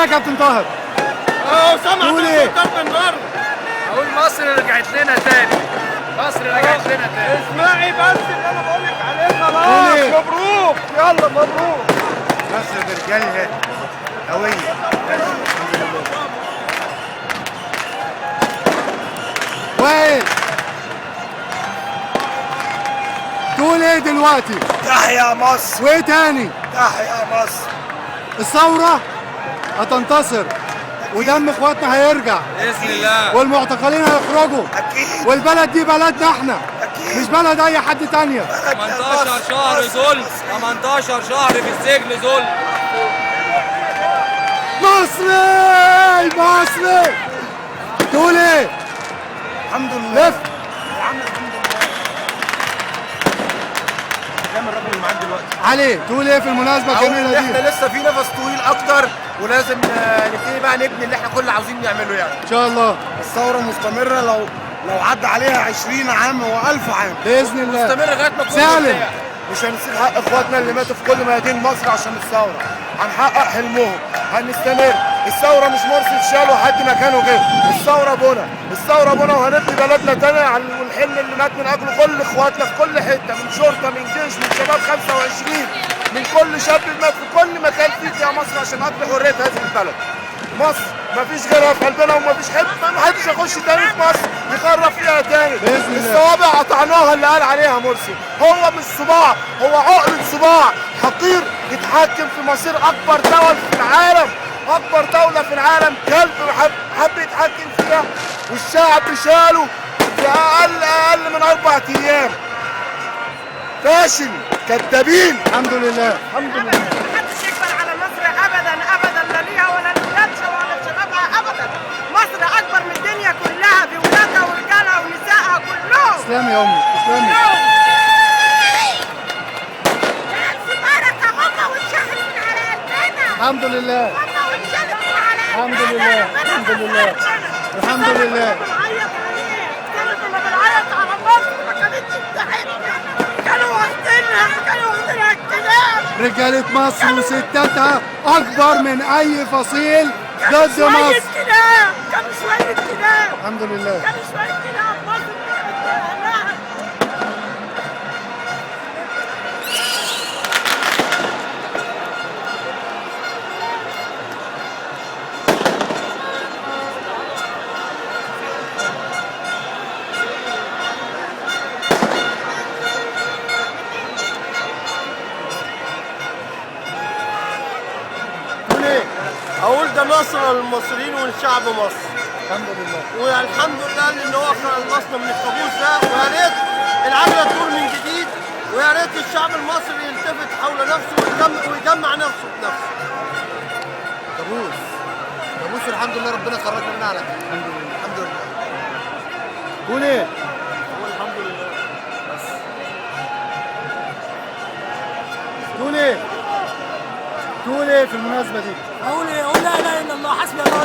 كابتن طاهر؟ سامع تقول ايه؟ ضرب النار. اقول مصر رجعت لنا تاني، مصر رجعت لنا تاني. اسمعي بس اللي انا بقول لك عليه، خلاص مبروك، يلا مبروك. مصر برجالها قوية. وائل تقول ايه دلوقتي؟ تحيا مصر. وايه تاني؟ تحيا مصر. الثورة هتنتصر ودم اخواتنا هيرجع باذن الله، والمعتقلين هيخرجوا اكيد، والبلد دي بلدنا احنا، اكيد، مش بلد اي حد تانية. 18 شهر ظلم، 18 شهر في السجن ظلم. مصري مصري. تقول ايه؟ الحمد لله. لف يا عم الحمد لله. كام الرقم اللي معاك دلوقتي؟ علي تقول ايه في المناسبة الجميلة دي؟ احنا لسه في نفس طويل اكتر، ولازم نبتدي بقى نبني اللي احنا كل عاوزين نعمله يعني. ان شاء الله. الثورة مستمرة، لو عدى عليها 20 عام و1000 عام باذن الله مستمر لغاية ما سالم. مش هنسيب حق اخواتنا اللي ماتوا في كل ميادين مصر عشان الثورة، هنحقق حلمهم، هنستمر. الثورة مش مرسي اتشال وحد مكانه جه، الثورة بنا، الثورة بنا، وهنبني بلدنا تاني والحلم اللي مات من اجله كل اخواتنا في كل حتة، من شرطه، من جيش، من شباب 25، من كل شاب مات في كل مكان فيك يا مصر عشان اجل حرية هذه البلد. مصر مفيش غيرها في قلبنا، ومفيش حد، محدش يخش تاني في مصر يخرب فيها تاني. بإذن الله. الصوابع قطعناها اللي قال عليها مرسي، هو مش صباع، هو عقلة صباع حقير يتحكم في مصير اكبر دولة في العالم، اكبر دولة في العالم، كلب حب يتحكم فيها، والشعب شاله في اقل من 4 ايام. فاشل، كدابين. الحمد لله، الحمد لله. محدش يكبر على مصر ابدا ابدا، لا ليها ولا لولادها ولا لشبابها ابدا. مصر اكبر من الدنيا كلها، بولادها ورجالها ونسائها كلهم. اسلامي يا امي، اسلامي. الف بركة، هم واتشالت من على قلبنا. الحمد لله، هم واتشالت من على قلبنا. الحمد لله، الحمد لله، الحمد لله. بنعيط عليه، كنا بنعيط على مصر، ما كانتش بتاعتنا، كانوا واخدينها، كانوا واخدينها الكلاب. رجالة مصر وستاتها أكبر من أي فصيل ضد مصر. كلاب، كانوا شوية كلاب، الحمد لله. كانوا شوية كلاب. مصر بتاعتنا. اقول ده نصر للمصريين ولشعب مصر. الحمد لله، والحمد لله ان هو خلصنا من الكابوس ده، ويا ريت العجلة تدور من جديد، ويا ريت الشعب المصري يلتفت حول نفسه ويجمع نفسه بنفسه. كابوس، كابوس، الحمد لله ربنا خرجنا منها على خير. الحمد لله، الحمد لله. تقول ايه؟ الحمد لله. بس تقول ايه؟ تقول ايه في المناسبة دي؟ اقول ايه؟ اقول لا اله الا الله، حسبي الله.